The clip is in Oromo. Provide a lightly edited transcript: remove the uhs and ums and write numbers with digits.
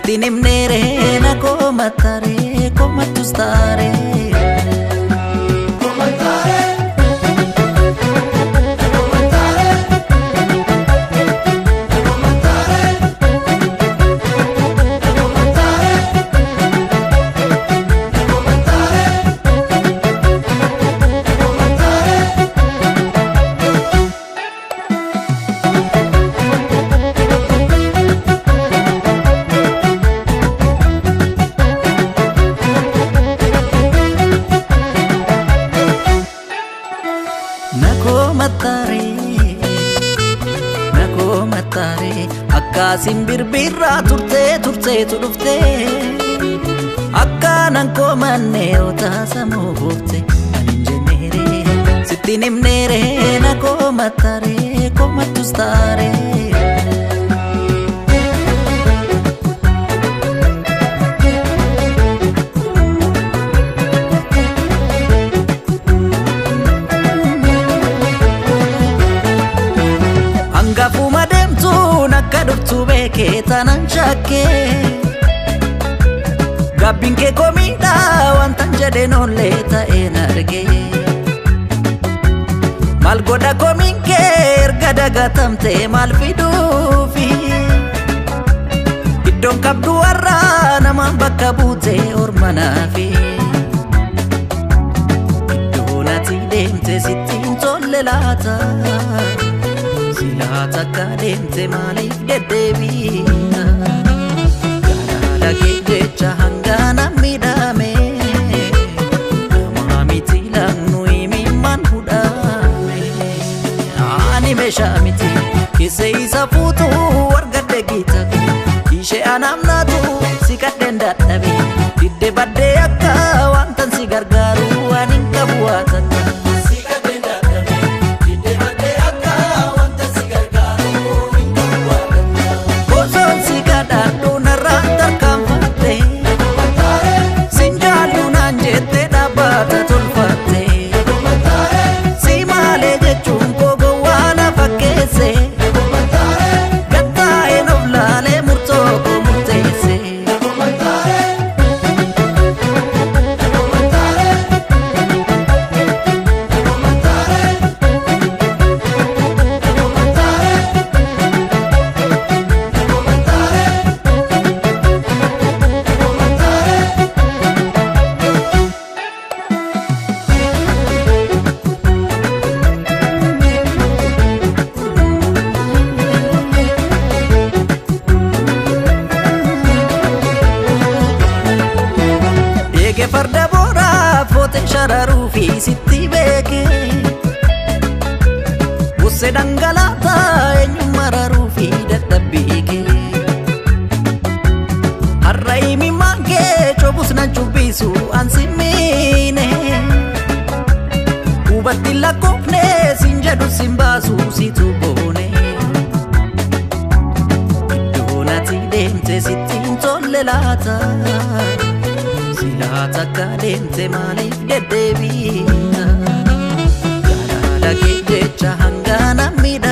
Sittiin himneere na komatare komattus taare. Nakomatare akkaasin birbirraa turtee turteetu dhuftee akkaanan komanne otaasamoo goofte ani hin jenneere sittiin himneere nakomatare komattus taare. Hangafuma deemtuun akka dhuftu beekee tanan shakkee Gaabbiin kee komiidhaa wantan jedheen oollee ta'een argee Maal godha komiin kee erga dagatamtee maal fiduufi Iddoon qabdu warraa namaan bakka buutee orma naafi Iddoon ati deemte sitti hin tolle laata Silaa takka deemte maaliif deddeebiita Jaalala kee jecha hangana miidhame Namaa miti laannu himimmaan hudhame Ani meeshaa miti keessa isa fuutu argadhe giita Ishee anaaf naatu si kadheen dadhabe Didde baddee akka wantan si gargaaru waan hin qabu waa takka. Osoon si kadhadhu narraan tarkaanfatte Sin jaallu naan jette dhaabbata tolfatte Si maalee jechuun koo gowwaa na fakkeesse Gattaa'een of laalee murtoo koo murteesse. Eege farda booraa foote shararuu fi sitti beeke Busse dhangalaataa eenyummaa raruu fi dadhabbii kee Har'a himimmaan kee cobus nan cubbisu an simmiine Hubatti lakkoofne sin jedhu sin baasu situ boone Iddoon ati deemte sitti hin tolle laata Silaa takka deemte maaliif deddeebiita Jaalala kee jecha hangana miidhame.